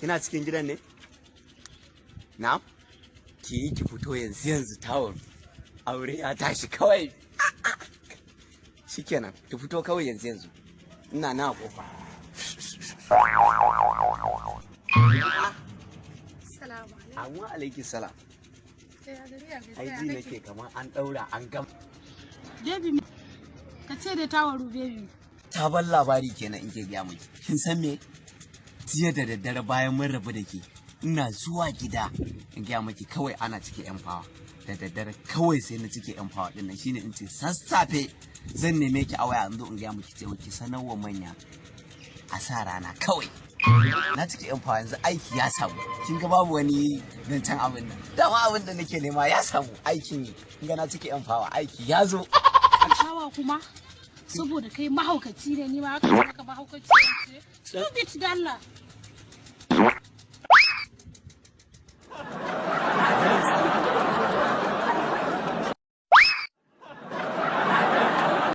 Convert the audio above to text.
Kina cikin gidan ne? Na'am? Ki yi ki fito yanzu yanzu tawon. Aure ya tashi kawai. Shikenan, ki fito kawai yanzu yanzu. Ina na kofa. Salamu alaikum. Amma alaiki salam. Ya gari ya gari Ai ya ji kake? nake kamar an daura an gama. Baby, ka ce dai tawaru baby. Sabon labari kenan in ke gaya miki. Kin san me? Jiya da daddare bayan mun rabu da ke, ina zuwa gida in gaya miki kawai ana cike yan fawa. Da daddare kawai sai na cike yan fawa din nan shine in ce sassafe zan neme ki a waya in zo in gaya miki cewa ki sanarwa manya a sa rana kawai. Na cike yan fawa yanzu aiki ya samu. Kin ga babu wani zancen abin nan. Dama abin da nake nema ya samu aikin yi. Kin ga na cike yan fawa aiki ya zo. Tawa kuma saboda kai mahaukaci ne ni ma haka maka mahaukaci ce. Stupid dalla.